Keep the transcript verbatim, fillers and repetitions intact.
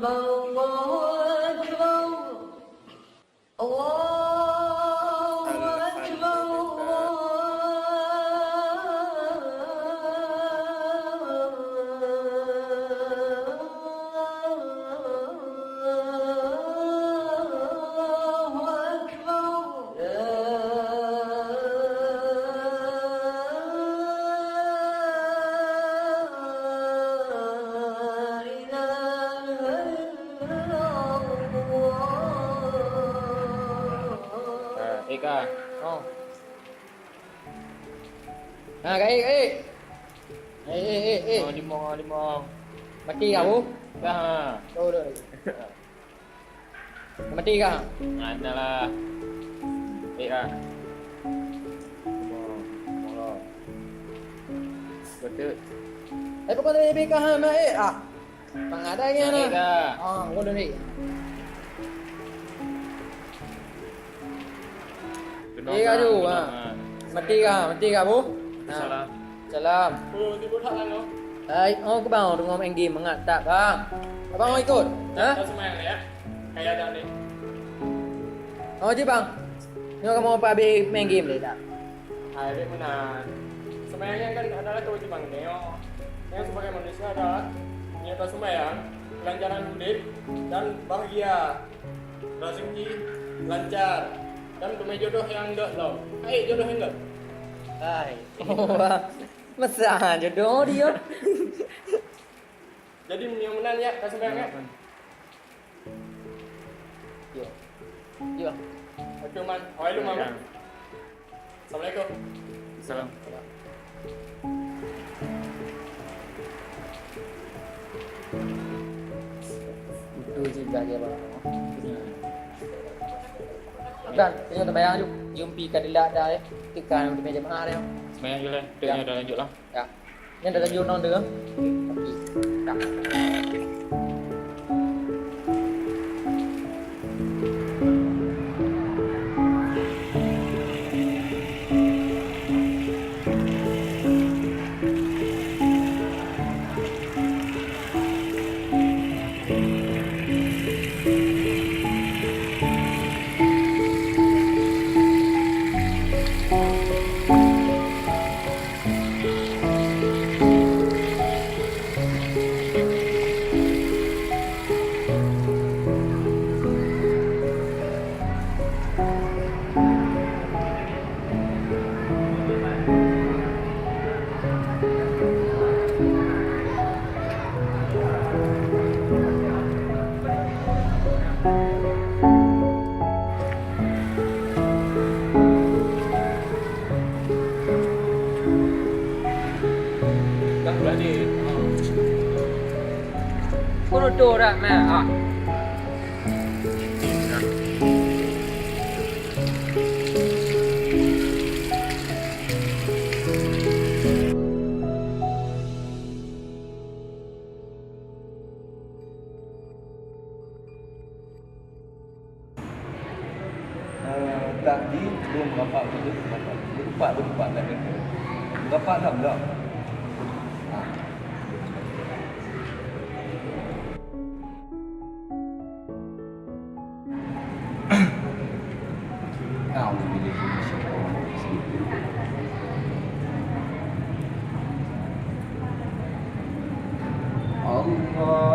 Allahu Akbar. Allahu Akbar. Allahu Akbar. La ilaha illallah. Ha, eh, ka. Oh. Ha, ka, eh, ka, eh. Eh, eh, eh, eh. Oh, limong, limong. Mati ka, Bu? Dah, ha. Oh, dah. Mati ka? Adalah. Eh, ah. Limong, limong. Betul. Eh, pokok tadi B K H na, eh, ah. Mangat dah nyan, ah. Ah, gua dah ni. Eh, kaju, ha. Mati ka, mati ka, Bu? Ha. Salam. Salam. Oh, timbul hak lalu. Hai, oh, ke bang, tengok main game, mangat tak, bang? Abang mau ikut? Ha? Tak semayang ya? Kayak ada ni. Oh, je, bang. Tengok kamu apa habis main game deh, tak? Hai, dek meunan. Sembahyang nyan kan adalah kewajiban nyoe. Nyoe sebagai manusia adalah nyoe tasumbayang, kelancaran udép dan bahagia, rezeki lancar, dan teumé jodoh nyang gét lom. Hai, jodoh nyang gét. Hai. Wah, masa jodoh dia. Jadi, nyoe meunan ya, tasumbayang ya. Yo. Yo. Oke, Man. Awai lu, Man. Ya. Assalamualaikum. Salam. Betul juga dia, Bang. Dan, kita sembahyang ju. Jumpi ka dilak dah, eh. Tekan di meja mahar, ya. Sembahyang ju lah. Ya. Dah lanjut lah. Ya. Nyan dah lanjut nang deuh. Okey. Dah. Dah berani. Kurutu dah meh, ah. Eh, tadi belum rapat dulu, rapat dulu, empat dulu, empat tak kena. Rapat dah belum? Ah. A'udzubillahi minasyaitonir rajim. Allah.